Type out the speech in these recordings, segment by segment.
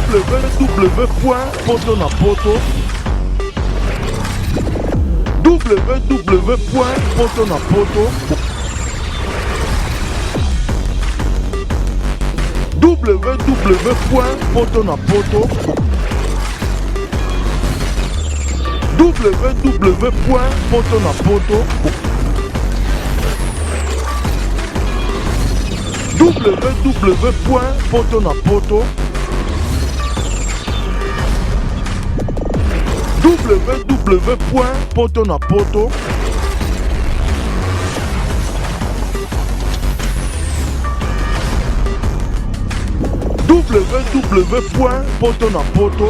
www poto na poto www poto na poto www poto na poto www poto na poto www poto na poto www poto na poto www poto na poto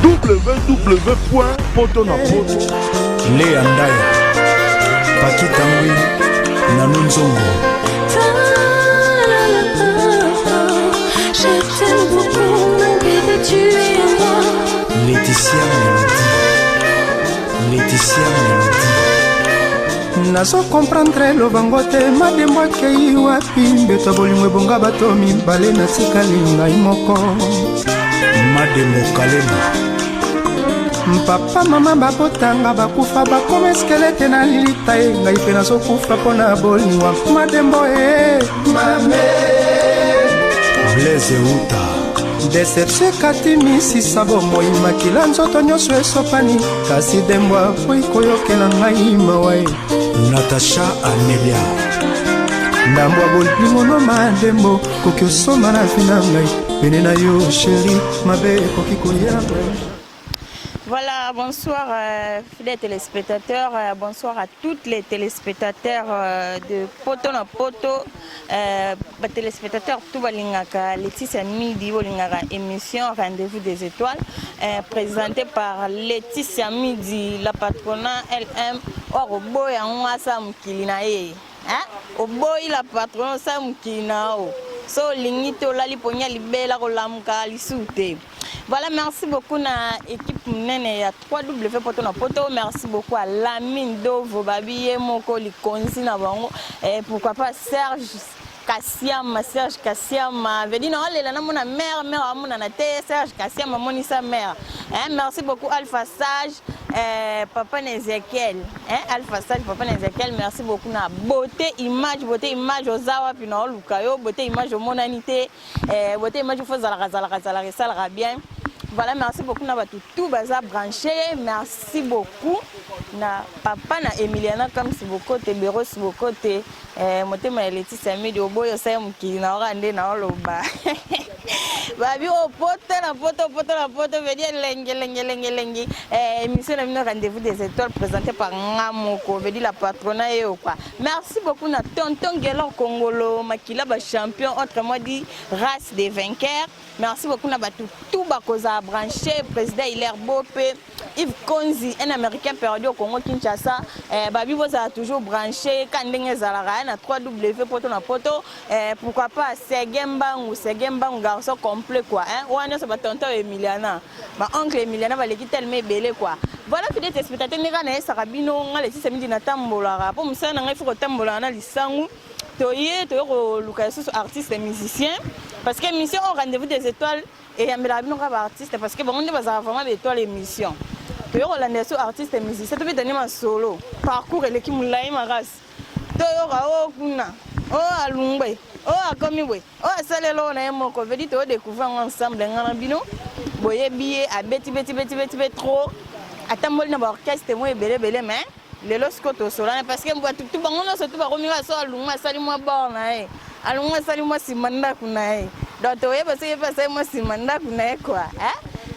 www poto na poto Lea Ndaya Pakita Ngwi Nanu Nzongo Je t'aime beaucoup, mon bébé, tu es à moi. Laetitia Melodie Laetitia Melodie Nazo comprendre lobango te madembo akei wapi mbeto ya bolingo ebonga bato mibale natikali ngai moko Madembo Kalema Papa mama babotanga bakufa bakoma eskelete na lilita ye ngai mpe nazokufa mpo na bolingo madembo e mame Blaise Uta Deception ekati misisa bomoi makila nzoto nyonso esopani kasi dembo akoki koyokela ngai mawa ye Natacha Anelia ndambo ya bolingo no madembo koki osomba na vi na ngai pene na yo sheri mabe ekoki koya. Voilà, bonsoir euh, fidèles téléspectateurs, euh, bonsoir à toutes les téléspectateurs euh, de Poto na Poto, euh, ba téléspectateurs tout balingaka Laetitia Midi bolingaka émission Rendez-vous des étoiles euh, présentée par Laetitia Midi, la patrona LM oyo yango asa mokili na ye. Hein? Oboyi la patrona osala mokili na yo. So olingi te olali ponya libela kolamuka lisusu te. Voilà, merci beaucoup na équipe munene ya 3W Poto na Poto. Merci beaucoup à Lamine Dovo, Babi ye moko likonzi na bango. Et pourquoi pas Serge Kasiama, Serge Kasiama. Veut dire na na mona mère, mère amona na te Serge Kasiama monisa mère. Hein, merci beaucoup Alpha Sage, euh, papa na Ezekiel. Hein, Alpha Sage, papa na Ezekiel, merci beaucoup na beauté image, beauté image oza wapi na oluka yo, beauté image omonani te. Eh, beauté image faut zalaka zalaka zalaka esalaka bien. Voilà, merci beaucoup na bato tout baza branché. Merci beaucoup na papa na Emiliana Kamsi Bokote, Beros Bokote, eh, motema ya Laetitia Midi oboyo osali mokili na oka nde na oloba. Babi opoto na poto poto na poto veut dire lenge lenge lenge lenge. Eh, émission na bino rendez-vous des étoiles présentée par Ngamoko, veut dire la patrona ye quoi. Merci beaucoup na tonton Gelor Kongolo, Makila ba champion, autrement dit race des vainqueurs. Merci beaucoup na bato tout bakozala branché, président Hilaire Bope, Yves Konzi, un américain perdu au Congo Kinshasa. Eh, babi bozala toujours branché, ka ndenge ezalaka eh, na 3W poto na poto. Eh, pourquoi pas Seguin Mbangu, Seguin Mbangu garçon complet quoi, hein. Wana nyonso ba tonton Emiliana, ba oncle Emiliana baleki tellement ebele quoi. Voilà fidèle téléspectateur ndenge nayesaka bino nga Laetitia Midi natambolaka po mosala na ngai faut kotambolaka na lisangu toye toye koluka lisusu artiste musicien parce que émission oyo rendez-vous des étoiles eyambelaka bino kaka baartiste parce que bango nde bazalaka vraiment baétoile émission toye kolanda lisusu artiste musicien tobeta nde masolo parcours eleki molai makasi toyoka o kuna o alungwe o akomi boye o asaleli oyo na ye moko vedi toodécouvrir yango ensemble nga na bino boyebi ye abeti beti beti beti be trop atamboli na baorchestre mo ebele ebele mais lelo sikoyo tosolana parce que bato tu bango nyonso tu bakomi kaka so alungwe asali mwa bord na ye alungwe asali mwa nsima ndako na ye donc toyeba soki ye mpe asali mwa nsima ndako na ye quoi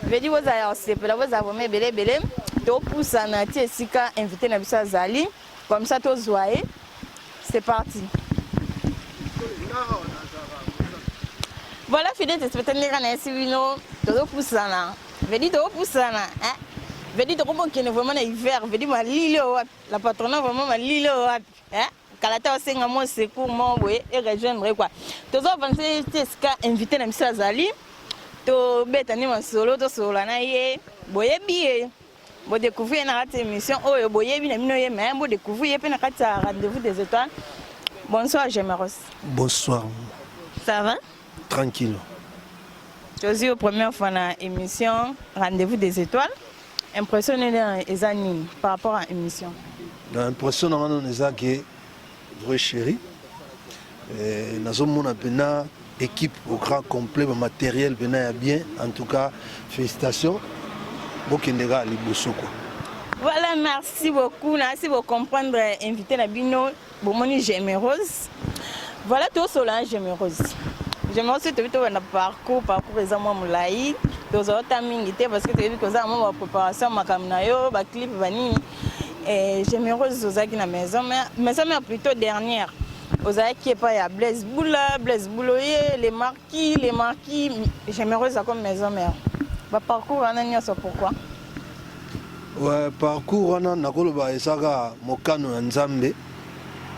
vedi bozala ya kosepela bozala vraiment ebele ebele topusana ti esika invité na biso azali comme ça tozwa ye. C'est parti. Voilà fidèle téléspectateur ndenge nayesi bino tozopusana vedi tozopusana hein vedi tokobokende vraiment na hiver vedi malili oyo wapi la patrona vraiment malili oyo wapi hein kala te osenga mwa secours moko boye e rejoindre quoi. Tozo avance ti esika invité na biso azali tobeta nde masolo tosolola na ye boyebi ye bodécouvrir ye na kati ya émission oyo boyebi na bino ye mais bodécouvrir ye mpe na kati ya rendez-vous des étoiles. Bonsoir Gemeros. Bonsoir. Ça va? Tranquille. Tozwi yo première fois na émission Rendez-vous des étoiles. Impression nini eza nini par rapport à émission? Na impression na nga nano eza ke vrai chéri eh, nazomona mpena équipe au grand complet ba matériel mpena ya bien. En tout cas félicitations, bokende kaka liboso quoi. Voilà, merci beaucoup. Merci pour comprendre invité na bino bomoni Gemerose. Voilà tosola Gemerose. Gemerose toyebi tobanda parcours, parcours eza mwa molai, tozala ta mingi te parce que toyebi kozala mwa bapréparation makambo na yo, baclip banini. Gemerose ozalaki na maison mère, maison mère plutôt dernière. Ozalaki epai ya Blaise Bula, Blaise Buloye, les marquis, les marquis, Gemerose comme maison mère. Ba parcours wana nyonso pourquoi? Ouais, parcours wana nakoloba ezaka mokano ya Nzambe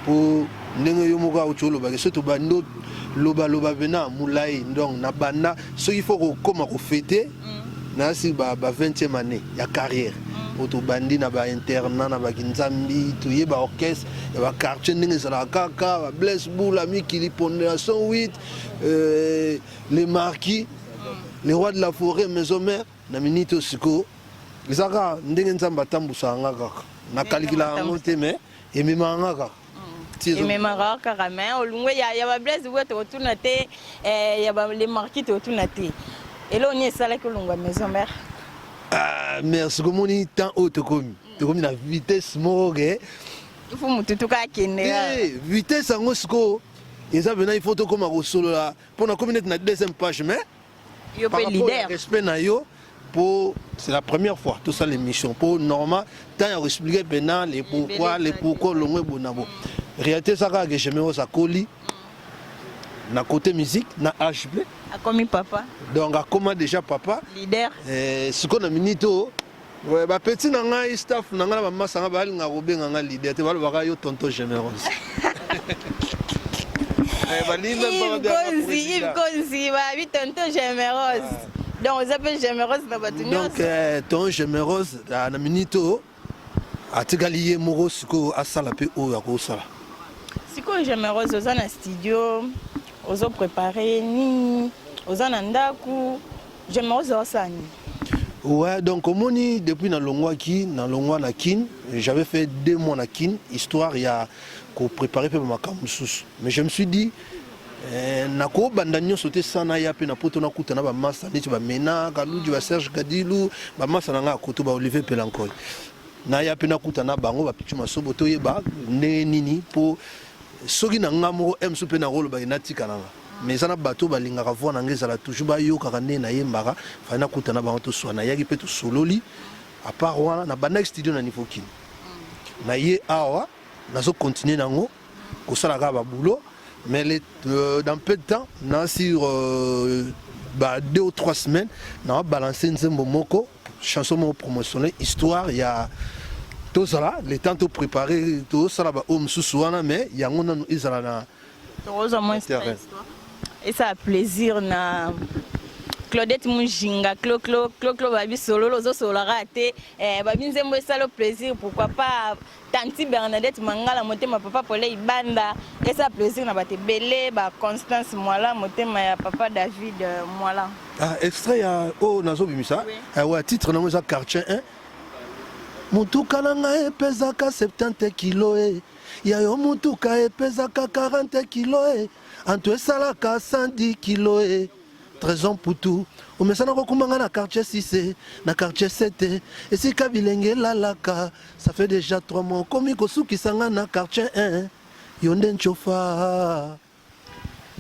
po ndenge yo moko auti olobaki soki tobandi lobaloba mpena molai. Donc na banda soki faut kokóma kofêter nasi ba 20e année ya carrière po tobandi na bainternat na bakinzambi, toyeba orchestre ya baquartier ndenge ezalaka kaka bablaise bula mikili pondération 8, les marquis, les rois de la forêt, maison mère. Na minute oyo sikoyo eza kaka ndenge Nzambe atambusaka nga kaka, nakalikilaka yango te, mais ememaka nga kaka. Ememaka kaka, mais olungwe ya bablaise bwe tokotuna te, ya les marquis tokotuna te. Eloko nini esalaki olungwa maison mère? Ah, merci. Komoni temps oyo tokomi na vitesse moko ke fu motutu kaka akende. Vitesse yango sikoyo eza mpena il faut tokóma kosolola mpo nakomi neti na deuxième page, mais yo mpe leader. Respect na yo po c'est la première fois tosala émission, po normal temps ya koexpliquer mpena les pourquoi, les pourquoi olongo ebona bo réalité eza kaka ke Gemeros akoli na côté musique na HP. Akomi papa. Donc akoma déjà papa. Leader. Sikoyo na minute oyo bapeti na ngai, staff na ngai na bamasa ngai balingaka kobenga ngai leader te, balobaka yo tonton Gemeros. Yves Konzi babi tonton Gemeros, donc oza mpe Gemeros na bato nyonso. Donc ton Gemeros na minute oyo atikali ye moko sikoyo asala mpe oyo akosala. Sikoyo Gemeros, oza na studio, ozoprépare nini? Oza na ndako, Gemeros osala nini? Ouais, donc omoni depuis nalongwaki, nalongwa na Kin, j'avais fait 2 mois na Kin, histoire ya kopréparer mpe bamakambo mosusu. Mais je me suis dit nakobanda nyonso te sana ya mpe na poto nakuta na bamasa neti bamena Kaludi, baserge Kadilu, bamasa na ngai ya koto, baolivier Pelankoi, naya mpe nakuta na bango bapichu masobo, toyeba ndenge nini mpo soki na nga moko msu mpe nakolobaki natika na nga. Mais eza na bato balingaka voix na nga ezala toujours, bayokaka ndenge nayembaka, fai nakuta na bango toswa. Nayaki mpe tosololi. À part wana nabandaki studio na niveau Kini na ye awa, nazocontinue nango kosala kaka baboulot. Mais dans peu de temps, na sur ba 2 ou 3 semaines, na balance nzembo moko, chanson moko promotionnelle, histoire ya tozala le temps topréparer, tosala baoyo mosusu wana, mais yango nanu ezala na Tokozwa moins stress esala plaisir na Claudette Mujinga Cloclo Cloclo, babi sololo ozosololaka te, babi nzembo esala plaisir. Pourquoi pas tanti Bernadette Mangala motema papa Pole Ibanda, esala plaisir na bato ebele, baconstance Mwala motema ya papa David Mwala. Ah, extrait ya oyo nazobimisa, oui. Ouais, titre nango eza Quartier 1. Motuka na ngai epezaka 70 kilo e ya yo motuka epezaka 40 kilo e anto esalaka 110 kilo e Trésor Putu omesana kokumba na quartier 6, na quartier 7, esika bilenge elalaka. Ça fait déjà 3 mois okomi kosukisa nga na quartier 1, yo nde ncofa.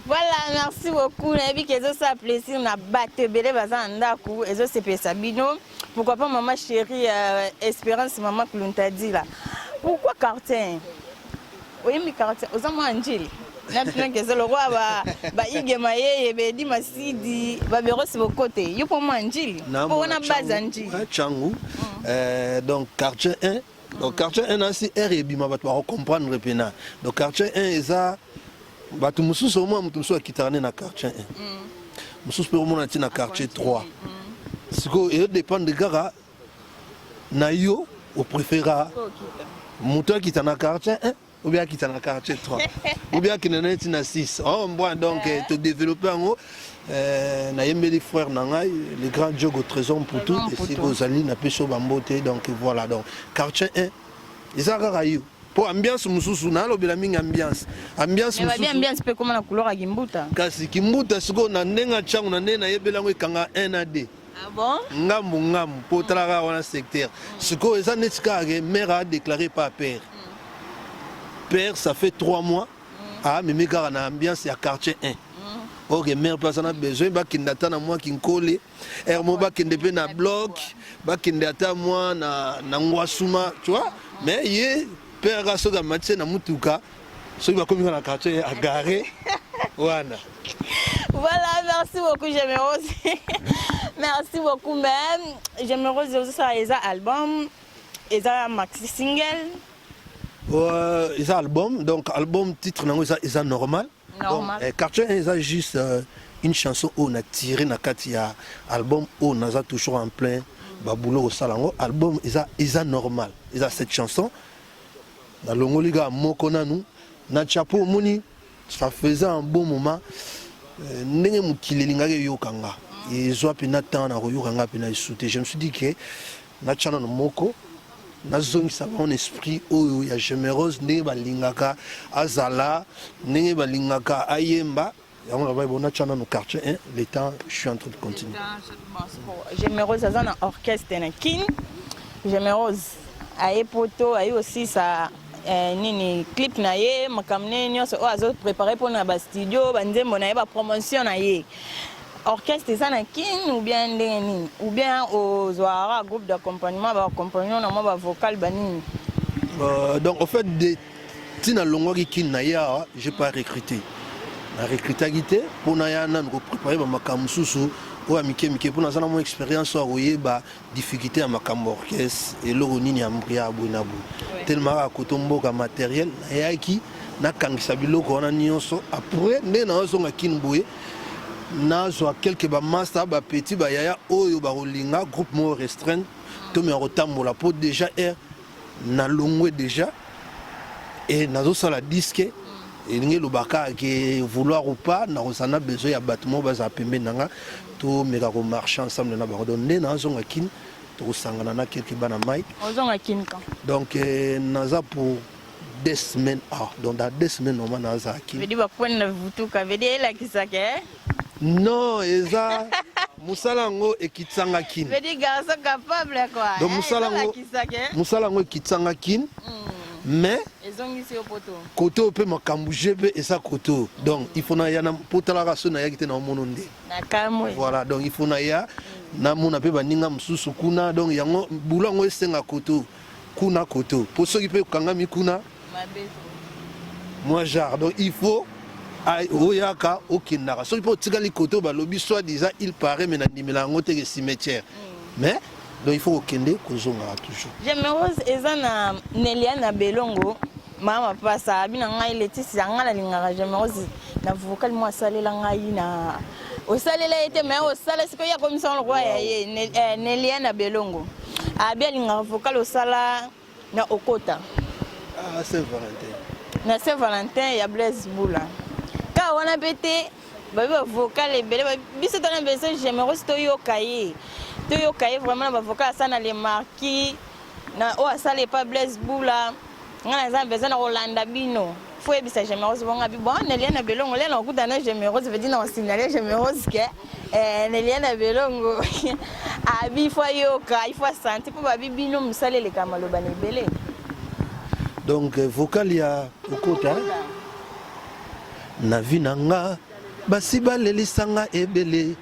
Voilà, merci beaucoup. Nayebi ke ezosala plaisir na bato ebele baza na ndako, ezosepelisa bino. Pourquoi pas mama chérie Espérance, mama Kluntadila. Pourquoi quartier? Oyembi quartier, oza mwa njili natunaki eza lokwa baigema yeye bedi masidi baberosi bokote yo mpo mwa njili mpo wana baza njili. Changu. Donc quartier 1, donc quartier 1 nasi aire ebima, bato bakocomprendre mpena. Donc quartier 1 eza bato mosusu, omona moto mosusu akitaka nde na quartier 1, mosusu mpe omona ti na quartier 3. Sikoyo eyodépendre kaka na yo, opréféra moto akita na quartier 1 ou bien akita na quartier 3 ou bien akende neti na 6. Oh, mbwa, donc todéveloppe yango. Euh, nayembeli frère na ngai le grand Diogo Trésor Mputu esika ozali napesi yo bambote. Donc voilà, donc quartier 1 eza kaka yo mpo ambiance mosusu nalobela mingi ambiance, ambiance. Mosusu ambiance mpe ekoma na couleur ya Kimbuta. Kasi Kimbuta sikoyo na ndenge ya ntango na ndenge nayebeli yango ekanga 1 na 2. Ah bon? Ngambu ngambu mpo otala kaka wana secteur sikoyo eza neti kaka ke mare a déclaré pas père père, ça fait 3 mois amemi kaka na ambiance ya quartier 1. Ok, mare mpe aza na besoin bakende ata na mwa Kinkole aire mo, bakende mpe na bloc, bakende ata mwa na Ngwasuma, tu vois. Mais ye père kaka soki amatie na mutuka, soki bakomi kaka na quartier agare wana. Voilà, merci beaucoup Gémérose. Merci beaucoup même. Gémérose ozosala eza album, eza maxi single? Eza album, donc album titre nango eza normal. Normal. Donc, quartier 1 eza juste une chanson oyo na tiré na kati ya album oyo naza toujours en plein baboulot kosala yango. Album eza normal, eza cette chanson nalongoli kaka moko nanu natya mpo omoni ça faisait un bon moment ndenge mokili elingaki eyoka nga, ezwa mpena temps na koyoka nga mpena esu te. Je me suis dit que natya nano moko, nazongisa bango na esprit oyo ya Gémérose, ndenge balingaka azala, ndenge balingaka ayemba yango. Na bon, natya nano quartier 1 le temps je suis en train de continuer. Gémérose aza na orchestre na Kin. Gémérose aye poto, aye osisa nini, clip na ye, makambo nini nyonso oyo azoprépare mpona bastudio, banzembo na ye, bapromotion na ye. Orchestre eza na Kin ou bien ndenge nini, ou bien ozwaka groupe d'accompagnement, baaccompagnement na mwa bavocal banini? Donc en fait de ntina longwaki Kin na ye awa, j'ai pas recruté, na recrutaki te mpona ya nanu koprépare bamakambo mosusu oyo ya mike mike, mpo naza na mwa expérience oyo akoyeba difficulté ya makambo orchestre, eloko nini ya mbria boye na boye, tellement kaka koto mboka matériel nayaki nakangisa biloko wana nyonso. Après nde nazonga Kine boye, nazwa quelque bamaster, bapeti, bayaya oyo bakolinga groupe moko restreint, tomeka kotambola, mpo déjà aire nalongwe déjà e nazosala disque, elingi elobaka ke vouloir ou pas nakozala na besoin ya bato moko bazala pembeni na nga, tomeka komarche ensemble na bango. Donc nde nazonga Kine, tokosangana na quelque bana mai. Ozonga Kine quand? Donc naza pour 2 semaines. Ah, donc dans 2 semaines normalement naza Kine. Vedi bakwenda na vutuka vedi elakisaka eh? Non, eza mosala yango ekitisanga Kine. Vedi garçon capable quoi. Donc mosala yango, mosala yango ekitisanga Kine, mais ezongisi yo poto. Kote oyo mpe makambo je mpe eza kote oyo, donc il faut naya mpo talaka so nayaki te na omono nde. Na kamwe. Voilà, donc il faut naya namona mpe baninga mosusu kuna. Donc yango bulo yango esenga kote oyo kuna, kote oyo, mpo soki mpe okangami kuna moi genre, donc il faut oyaka okendaka. Soki mpe otikali kote oyo, balobi soit disant il paraît, mais nandimela yango teke cimetière, mais donc il faut kokende kozongaka toujours. Gémérose eza na Nelia na Belongo mama mapasa abi na ngai Letisi ya ngai nalingaka Gémérose na vocal mo asalela ngai na osalela ye te, mais osala sikoyo ya komisa lokwa ya ye. Nelia na Belongo abi alingaka vocal osala na okota. Ah, Saint Valentin. Na Saint Valentin ya Blaise Bula kaka wana mpe te, babi bavocal ebele biso tana besoin Gémérose toyoka ye, toyoka ye vraiment na bavocal asala na Le Marquis, na oyo asala epa Blaise Bula. Ngai naza na besoin na kolanda bino, fo yebisa Gémérose bongo abi bon Nelia na Belongo lia na kokuta na Gémérose vedi na kosignale Gémérose ke Nelia na Belongo abi fo ayoka, il faut asanti mpo babi bino mosala eleka maloba na ebele. Donc vocal ya okota na vi na nga, basi balelisanga ebele,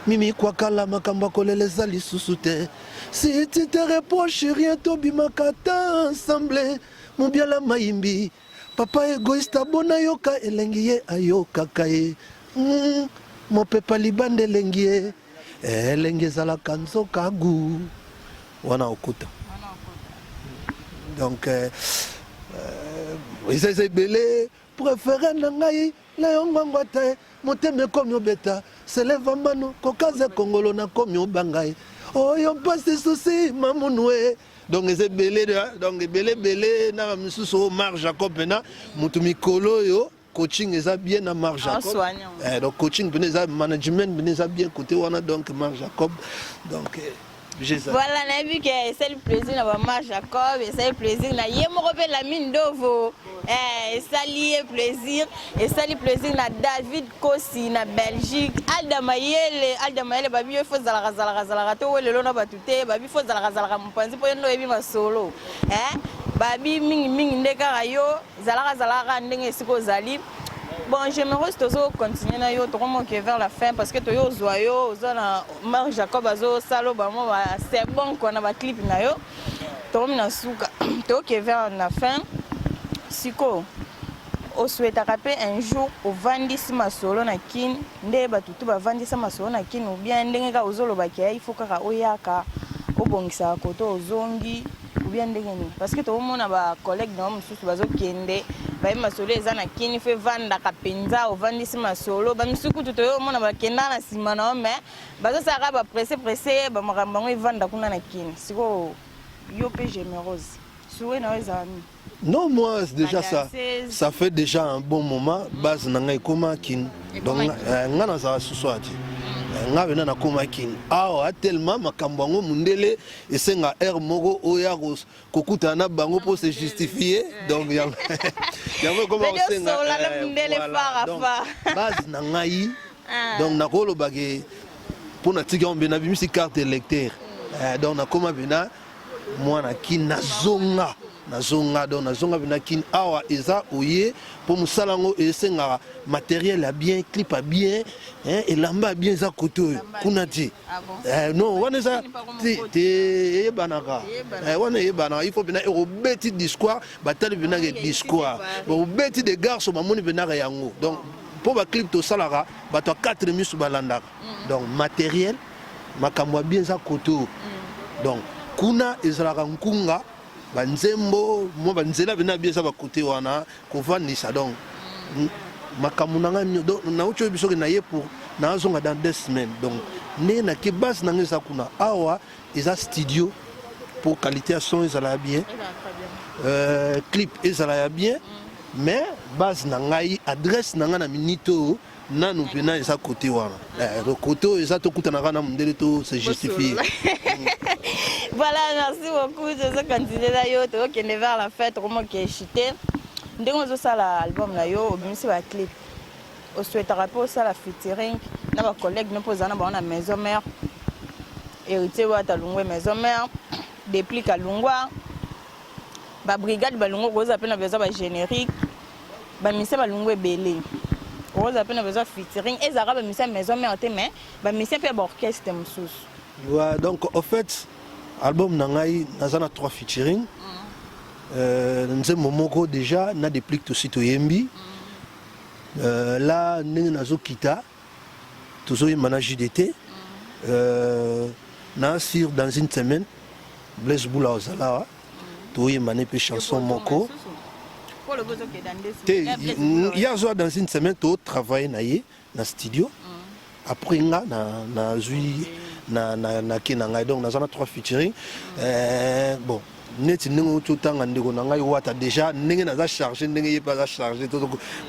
mimi kwakala makambo akolela eza lisusu te. Si tu te reproches rien, tobimaka ta ensemble, mobiala mayimbi papa égoïste abona yoka elengi ye ayokaka ye mopepa libanda elengi ye elengi ezalaka nzoka gu wana okuta. Donc eza ebele préféré na ngai leyo ngwangwa te, motema ekomi obeta seleva mano kokaza kongolo nakomi obanga ye oyo mpasi susi mamunu e. Donc eza ebele, donc ebele ebele na misusu oyo Marc Jacob mpena motu mikolo oyo. coaching eza bien na Marc Jacob. Eh, donc coaching pene eza management pene eza bien côté wana, donc Marc Jacob, donc eh, Voilà, nayebi ke esali plaisir na bama Jacob, esali plaisir na ye moko mpe Lamine Ndovo, eh, esali ye plaisir, esali plaisir na David Kosi na Belgique, Alda Mayele, Alda Mayele babi yo fo zalaka zalaka zalaka to welelo na bato te, babi fo zalaka zalaka mopanzi mpo yo nde oyebi masolo, eh, babi mingi mingi nde kaka yo zalaka zalaka ndenge esika ozali. Bon, Gémérose, tozo continuer na yo, tokomoke vers la fin parce que toyo ozwa yo, oza na Marc Jacob azosala bango ba c'est bon quoi na ba clip na yo. Tokomi na suka, toke vers la fin. Siko osouhaitaka mpe un jour ovandisi masolo na Kin nde bato tu bavandisa masolo na Kin ou bien ndenge kaka ozolobaki ya il faut kaka oyaka obongisaka koto ozongi ou bien ndenge nini? Parce que tokomona ba collègue na yo mosusu bazokende baye masolo eza na Kini fo evandaka mpenza ovandisi masolo bamisusu kutu toye omona bakenda na nsima na yo mais bazosalaka ba presse presse bamakambo yango evanda kuna na Kini. Sikoyo yo mpe Gémérose, souhait na yo ezala nini? Non, moi, déjà ça, ça fait déjà un bon moment. Base na ngai ekoma Kin. Donc nga nazala susu ati. Nga bena nakoma Kin. Awa tellement makambo yango mundele esenga air moko oya kokutana na bango pour se justifier. Donc yango yango ekoma kosenga voilà. Base na ngai. Donc nakoloba ke mpo natika yango mpe nabimisi carte électeur. Donc nakoma mpena mwana Kin, nazonga nazonga, donc nazonga mpena Kin. Awa eza oye mpo mosala yango esengaka matériel ya bien, clip ya bien, elamba ya bien eza kote oyo kuna te. Non, wana eza te, eyebanaka wana, eyebanaka. Il faut mpena ekobeti discours, batali mpenaka discours, obeti de garçon, bamoni mpenaka yango. Donc mpo baclip tosalaka, bato ya 4 misu balandaka. Donc matériel, makambo ya bien eza kote oyo. Donc kuna ezalaka nkunga banzembo mwa banzela mpena bien eza bakote wana kovandisa. Donc makambo na ngai, nauti oyebi soki naye pour nazonga dans 2 semaines. Donc ndenge nake, base na ngai eza kuna. Awa eza studio pour qualité ya son ezala ya bien, clip ezala ya bien, mais base na ngai, adresse na ngai na minute oyo nanu mpena eza kote wana. Kote oyo eza tokutanaka na mondele to se justifie. Voilà, merci beaucoup. Tozo continuer na yo, tokokende vers la fin, tokomoke chute. Ndenge ozosala album na yo, obimisi baclip, osouhaitaka mpe osala featuring na bacollègue no mpo ozala na bango na maison mère? Héritier Wata alungwe maison mère, Déplique alungwa, babrigade balungwa, okozala mpe na besoin bagénérique, bamusicien balungwa ebele, okozala mpe na besoin featuring ezalaka bamusicien maison mère te, mais bamusicien mpe ya baorchestre mosusu. Ouais, donc au fait album na ngai naza na trois featuring. Nzembo moko déjà na Déplique tosi toyembi. Là ndenge nazokita, tozoyemba na JDT. Na sur dans une semaine Blaise Bula ozala awa, toyemba ne mpe chanson moko te. Ye azwa dans une semaine, totravaille na ye na studio. Après nga nazwi nake na ngai. Donc naza na trois featuring. Bon, neti ndenge outi otanga ndeko na ngai Wata, déjà ndenge naza chargé, ndenge ye mpe aza chargé,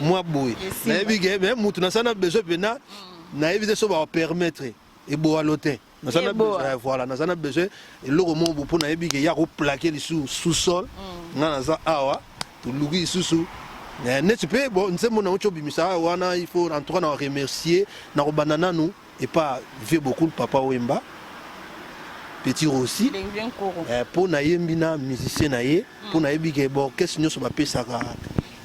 mwa boye nayebi ke me mutu nasala na besoin mpena, nayebi te so bapermettre eboalo te. Naza na besoin, voilà, naza na besoin eloko moko bo mpo nayebi ke ya koplaquer lisusu sous-sol. Nga naza awa, toluki lisusu neti mpe bon nzembo na uti obimisa wana. Il faut en tout cas na remercier na kobanda nanu epa vieux beaucoup Papa Wemba, Petit Rossi, mpo nayembi na musicien na ye, mpo nayebi ke baorchestre nyonso bapesaka,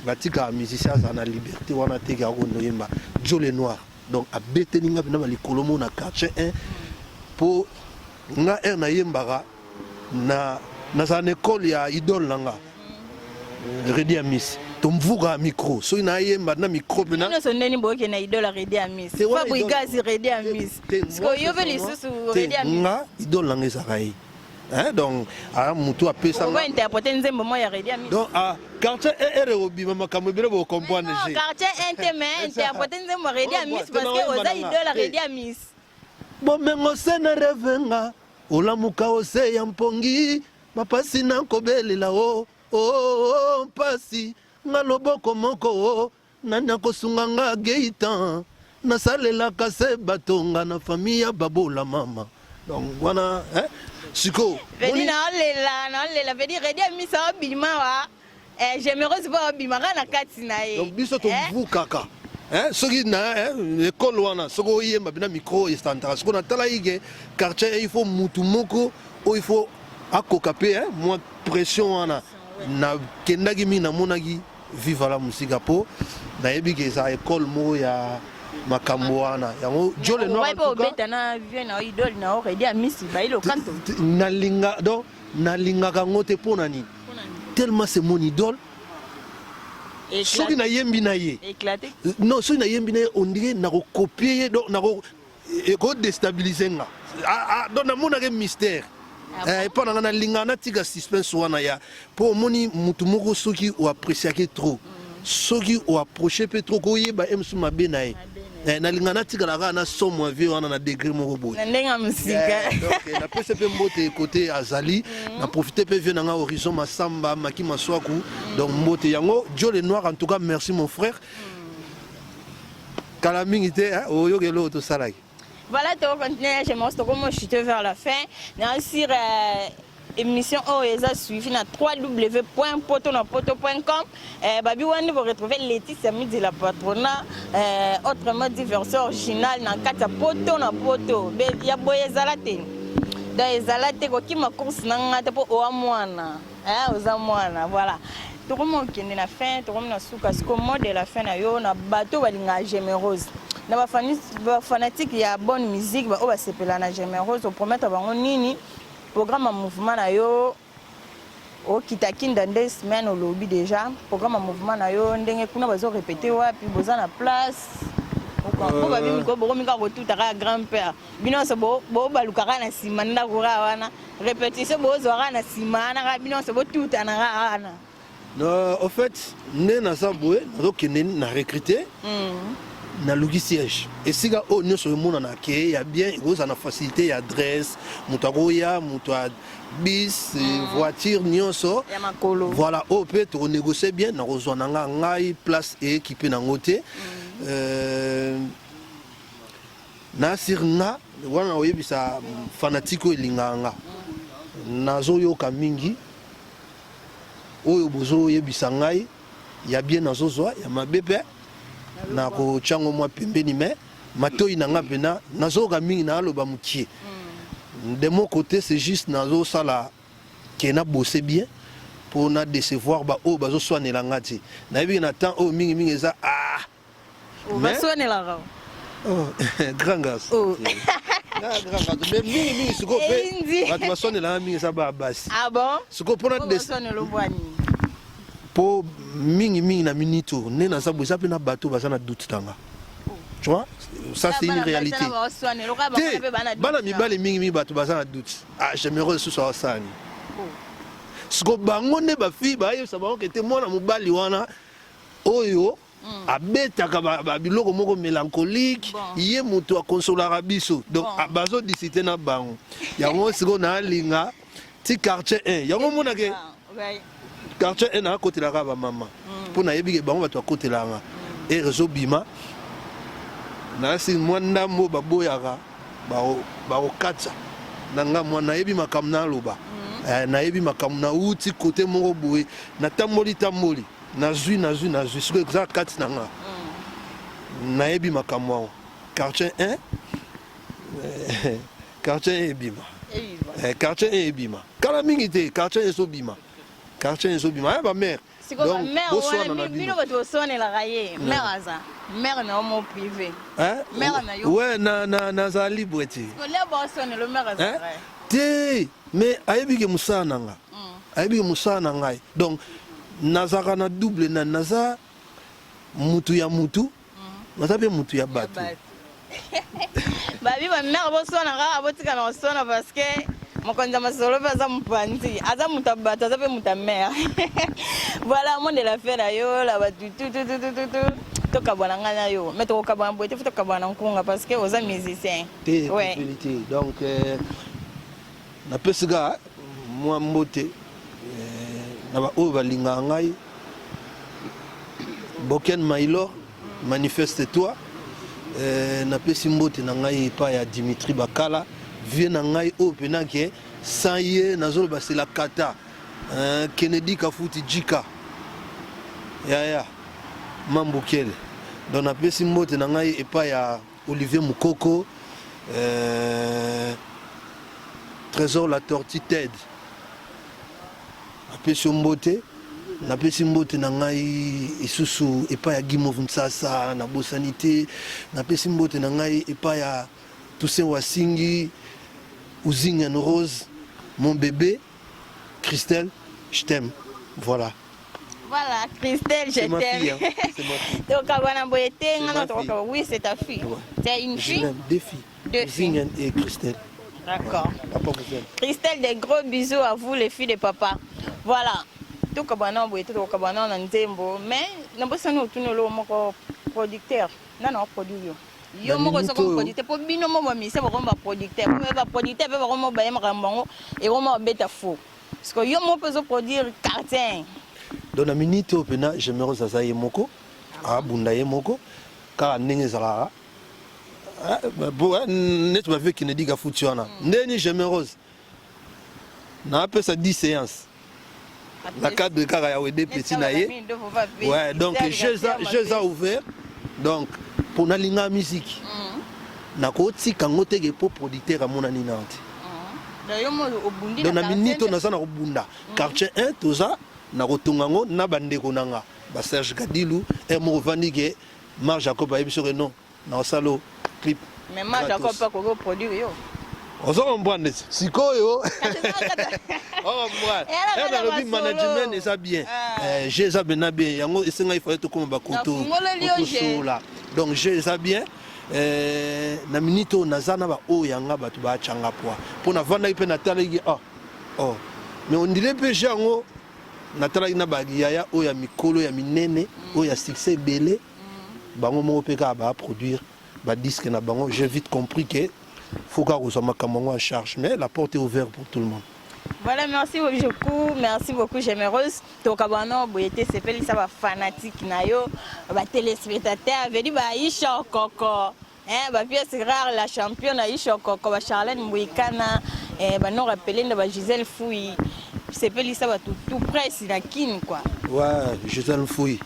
batikaka musicien azala na liberté wana te ke akondo oyemba. Joe le Noir, donc abeteli nga mpena balikolo mo na quartier 1, mpo nga aire nayembaka na nazala na ekole ya idole na nga Redi Amis, tomvuka micro soki nayemba na micro mpena. Nyonso ndeni boyoke na idole Redi Amis, Fabrigas, Redi Amis, sikoyo yo mpe lisusu Redi Amis. Nga idole nanga ezalaka ye. Hein, donc aya motu apesa. Nga interpréter nzembo moko ya Redi Amis. Donc ah, quartier ere obima makambo ebele, bocomprendre. Quartier 1 te, mais interpréter nzembo Redi Amis parce que oza idole Redi Amis. Bomengo se na rêve nga olamuka ose ya mpongi, bapasi nakobelela o oh, oh, mpasi nga loboko moko o. Nani akosunga nga Gaëtan? Nasalelaka se bato nga na famille ya babola mama. Donc wana hein? Siko. Vedi na olela, na olela vedi redi amisa obima wa. Eh, Gémérose mpo obima kaka na kati na ye. Donc biso tovukaka. Eh? Hein, soki na hein, école wana soki oyemba bina micro estantaka sikoyo natalaki ke quartier il faut mutu moko oyo il faut akoka mpe hein, mwa pression wana nakendaki mingi namonaki Viva la musica po nayebi ke eza école moko ya makambo wana yango Joe le Noir en tout cas na vieux na idole na Reddy Amisi bailo kanto nalinga donc nalingaka yango te mpo na nini tellement c'est mon idole soki nayembi na ye non soki nayembi na ye on dirait nakokopie ye donc nako eko destabiliser nga ah, ah, donc namonaka mystère ah eh, epa na nga nalingaka natika suspense wana ya mpo omoni motu moko soki oappréciaki trop soki oapproche mpe trop koyeba ye mosusu mabe na ye eh, nalinga natikala kaka na somo ya vie wana na degré moko boye na ndenge ya mosika eh, donc napesi mpe mbote kote azali mm. na profite mpe vie na nga horizon masamba maki maswaku mm. donc mbote yango jo le noir en tout cas merci mon frère mm. Kala mingi te hein, oyoka eloko tosalaki. Voilà, to continuer, je m'en tokomo chuter vers la fin. Na sur euh, émission oyo eza suivi na www.potonapoto.com eh, babi wani vous retrouvez Laetitia Midi la patrona eh, autrement dit version originale na kati ya poto na poto Be, ya boye ezala te donc ezala te kokima course na nga te mpo owa mwana Eh, oza mwana voilà tokomi okende na fin tokomi na suka siko mot de la fin na yo na bato balingaka gemerose na bafanatike ya bonne musique baoyo basepela na gemerose opromettre bango nini programme ya mouvement na yo okita kinda nde semaine olobi déjà programme ya mouvement na yo ndenge kuna bazo répéter wapi boza na place po babi mikolo bokomi kaka kotuta kaka grand père bino nyonso bobaluka kaka na nsima ndako kaka wana Repetition bozwa kaka na nsima wana kaka bino nyonso botutana kaka wana. No, au fait nde naza boye nazokende na recruter mm. naluki siège esika oyo nyonso emonana ke ya bien ekozala na facilité ya adresse moto akoya moto ya bis mm. voiture nyonso voilà oyo mpe tokonégocie bien nakozwa na nga ngai place eekipe nango te mm. euh, Na sur nga wana nakoyebisa fanatique oyo elingaka nga nazoyoka mingi oyo bozoyebisa ngai ya bien nazozwa ya mabe mpe nakotya yango mwa pembeni me matoi na nga mpena nazoyoka mingi naloba mokie de mon côté c'est juste nazosala ke na bosse bien mpo na décevoir baoyo bazoswanela nga te nayebi ke na temps oyo mingimingi eza ah baswanelaka oh, grand garçon oh. Ah, grand garçon mais mingi mingi sikoyo mpe bato baswanelaka mingi eza baa basi ah bon? sikoyo mpona mpo mingi mingi na minute oyo nde naza boye eza mpe na bato baza na doute na nga tu vois ça c'est une réalité te bana mibali mingi mingi bato baza na doute ah j'aimerais lisusu awasani oh. sikoyo bango nde bafille bayebisa bango kete mwana mobali wana oyo mm. abetaka ba, ba biloko moko mélancolique bon. ye moto akonsolaka biso donc bon. bazo discute na bango yango sikoyo naalinga ti quartier 1 yango omonake quartier 1 nakotelaka bamama mpo mm. nayebi ke bango bato bakotelaka nga mm. ere ezobima nasi mwa ndambo baboyaka bakokatisa na nga mwa nayebi makambo naloba mm. eh, nayebi makambo nauti kote moko boye natamboli tamboli Nazui nazui nazui sikoyo eza kati na nga nayebi makambo yango quartier 1 eh, quartier 1 ebima eh, quartier 1 ebima kala mingi te quartier 1 ezobima quartier 1 ezobima ya ba mère donc boswana na bino bato boswanelaka ye mère aza mère na yo mo privé mère na yo ouais na na nazala libre te kolia boswanelo mère aza te mais ayebi ke mosala na nga ayebi ke mosala na ngai donc nazalaka na double na naza mutu ya mutu naza mpe mutu ya bato babi bamere boswana kaka botika na koswana parce que mokonzi ya masolo mpe aza mopanzi aza moto ya bato aza mpe moto ya mare voilà monde la fin na yo la bato tututututu tokabwana ngai na yo mais tokokabwana boye te fo tokabwana na nkunga parce que oza musicien te ouais. te donc euh, napesi kaka mwa mbote eh, na baoyo balingaka ngai Boken Mailor, manifeste toi. Euh, napesi mbote na ngai epai ya Dimitri Bakala, vieux na ngai oyo mpena ke sans ye nazoloba c'est la kata. Euh, Kennedy Kafuti Jika. Yaya Mambukele. Donc napesi mbote na ngai epai ya Olivier Mukoko, euh, Trésor la Tortue Ted. Napesi yo mbote, napesi mbote na ngai lisusu epai ya Guimauve Nsasa, nabosani te. Napesi mbote na ngai epai ya Toussaint Wasingi, Uzingen Rose, mon bébé, Christelle, je t'aime. Voilà. Voilà, Christelle, je t'aime. Hein. C'est ma fille. Donc, oui, c'est ta fille. Ouais. C'est une fille Deux filles. Deux filles. et Christelle. D'accord. Papa vous aime. Christelle, des gros bisous à vous, les filles de papa. Voilà. tokabwana boye te tokabwana na nzembo mais nabosani otuni oloko moko producteur nana oproduire yo yo moko oza comme producteur mpo bino mo bamise bakoma baproducteur mpo baproducteur mpe bakoma baye makambo yango ekoma babeta faux parce que yo moko mpe ozoproduire quartier. Donc na minute oyo mpena Gemeros aza ye moko, abunda ye moko kaka ndenge ezalaka neti bavie Kennedy Gafuti wana ndeni Gemeros naapesa 10 séances na cadre kaka ya wede petit na ye. Ouais, donc jeu eza ouvert, donc mpo nalinga musique nakotika yango teke mpo producteur amonani nao te. Donc na minute oyo naza na kobunda quartier 1, toza na kotonga yango na bandeko na nga ba Serge Gadilu r moko ovandi ke Marc Jacob ayebi soki non naosala clip. Mais Marc Jacob mpe akoki oproduire yo. Ozo comprendre sikoyo, nalobi management eza bien, jeu eza bena bien, yango esengai fallait tokóma bakoto otosola. Donc jeu eza bien. Na minute oyo naza na baoyo yanga bato batyanga poa mpo navandaki mpe natalaki, ah oh, mais ondire mpe jeu yango natalaki na bayaya oyo ya mikolo ya minene oyo ya succès ebele, bango moko mpe kaka baproduire badisque na bango. J'ai vite compris que faut kaka kozwa makambo yango en charge, mais la porte est ouverte pour tout le monde. Voilà, merci beaucoup, merci beaucoup Généreuse. Tokabwana boye te, sepelisa ba fanatique na yo, ba téléspectateur, vedi ba Aisha Koko. Hein, ba pièce rare la championne Aisha Koko, ba Charlène Mbouikana, eh, ba Nora Pelenda, ba Gisèle Fouy. Sepelisa ba tout, tout presse na kin quoi. Ouais, Gisèle Fouy.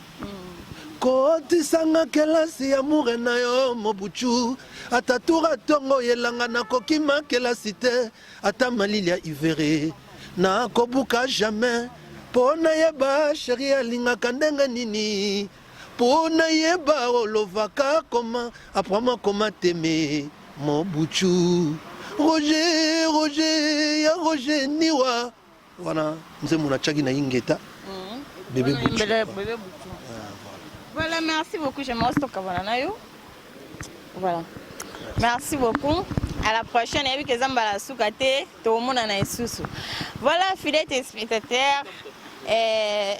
Kotisanga kelasi ya mure na yo mobuchu, ata tura ntongo yelanga nakokima kelasi te, ata malili ya ivere nakobuka jamais, mpo nayeba sheri alingaka ndenge nini, mpo nayeba olovaka koma aprama koma teme mobuchu Roger, Roger ya Roger Niwa wana nzembo natiaki na Ingeta bébé Buchu. Bébé Buchu. Voilà, merci beaucoup. J'aimerais tokabana na yo. Voilà. Merci beaucoup. À la prochaine. Yebi ke zamba la suka te, tomonana lisusu. Voilà, fidèles téléspectateurs. Eh,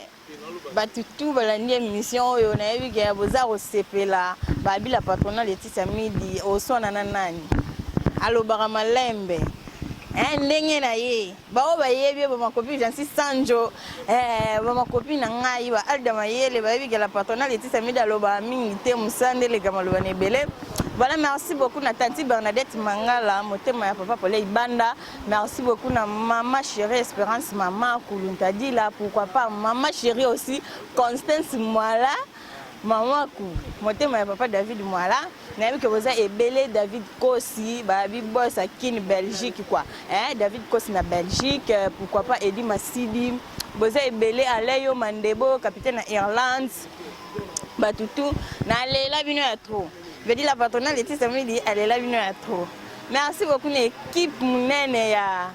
bato tu balandi émission oyo, nayebi ke boza kosepela. Babila patronat Leticia Midi oswana na nani alobaka malembe, ndenge na ye bao bayebi ye, bamakopi Jansi Sanjo, bamakopi na ngai ba Alda Mayele bayebi ke la patronat Leticia Midi alobaka mingi te, mosala nde eleka maloba na ebele. Voilà, merci beaucoup na tanti Bernadette Mangala, motema ya papa Pole Ibanda. Merci beaucoup na mama chérie Espérance, mama Kuluntadila, pourquoi pas mama chérie aussi Constance Mwala, mama ku motema ya papa David Mwala. Nayebi ke boza ebele, David Kosi, babi boss à Kin Belgique quoi. Hein, David Kosi na Belgique, pourquoi pas Edi Masidi. Boza ebele, Aleyo Mandebo, capitaine na Irlande. Batutu na lela bino ya trop. Veut dire la patronne Laetitia Midi alela bino ya trop. Merci beaucoup na équipe munene ya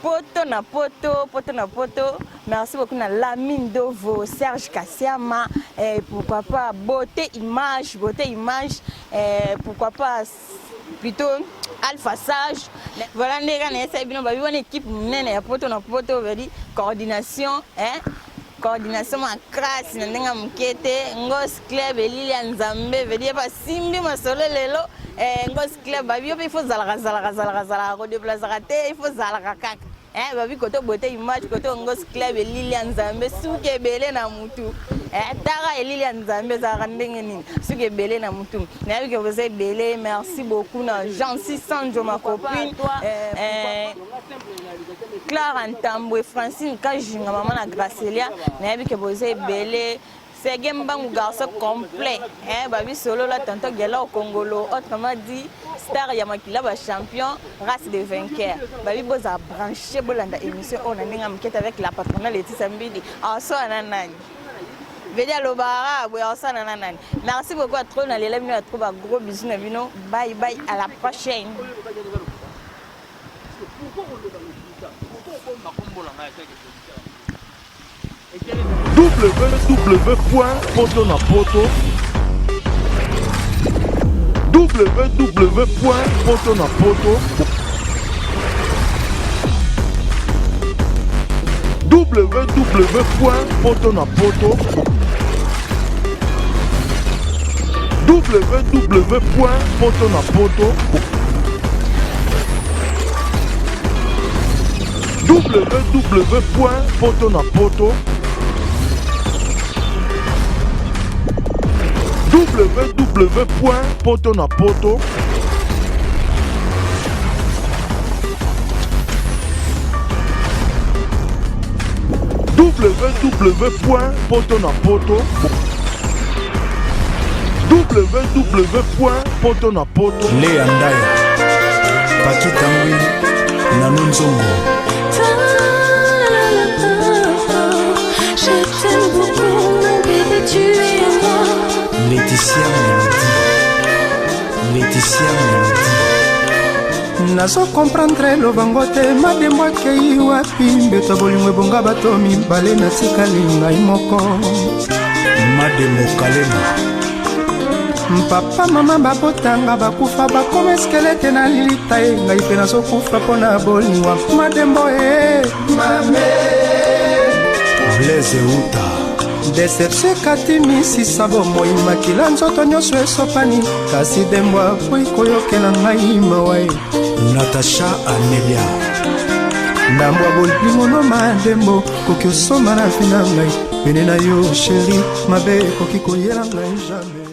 Poto na Poto, Poto na Poto. Merci beaucoup na Lamine Dovo, Serge Kassiama, et pourquoi pas Beauté Image, Beauté Image, et pourquoi pas plutôt Alpha Sage. Voilà ndenge na esa bino ba bino équipe munene ya Poto na Poto, veut dire coordination, hein? Coordination makasi na ndenge ya moke te. Ngos Club elili ya Nzambe, veut dire basimbi masolo lelo. Ngos Club babi yo mpe il faut zalaka zalaka zalaka zalaka, kodeplasaka te, il faut zalaka kaka. Babi koto Beauté Image, koto Ngos Club elili ya Nzambe, suki ebele na mutu. Eh, tara elili ya Nzambe ezalaka ndenge nini? Soki ebele na mutu. Nayebi ke boza ebele. Merci beaucoup na Jancy Sanjo ma copine. Eh, Clara Ntambwe, Francine Kajinga, maman na Gracelia. Nayebi ke boza ebele. Sege Mbangu garçon complet. Eh, babi solo la tonton Gela Kongolo, autrement dit star ya makila ba champion, race de vainqueur. Babi boza branché bolanda émission oyo na ndenge mokete avec la patronne Laetitia Mbidi. Aso na nani? Vedi alobaka boye asana na nani? Merci beaucoup à trop na lela bino ya trop ba gros bisous na bino. Bye bye à la prochaine. www.potonapoto www.potonapoto www.potonapoto www.potonapoto www.potonapoto www.potonapoto www.potonapoto www.potonapoto Lea Ndaya Pakita Ngwi Nanu Nzongo. Je t'aime beaucoup, mon bébé, tu es à moi. Laetitia Melody Laetitia Melody. Nazo comprendre lobango te, madembo akei wapi? Mbeto ya bolingo ebonga bato mibale, natikali ngai moko. Madembo Kalema. Papa mama babotanga bakufa bakoma squelette na lilita ye, ngai mpe nazokufa mpo na bolingo madembo e mame. Blaise Uta. Deception ekati misisa bomoi, makila nzoto nyonso esopani, kasi dembo akoki koyokela ngai mawa ye. Natacha Anelia. Ndambo ya bolingo no madembo koki osomba na vi na ngai pene na yo, chéri, mabe ekoki koyela ngai jamais.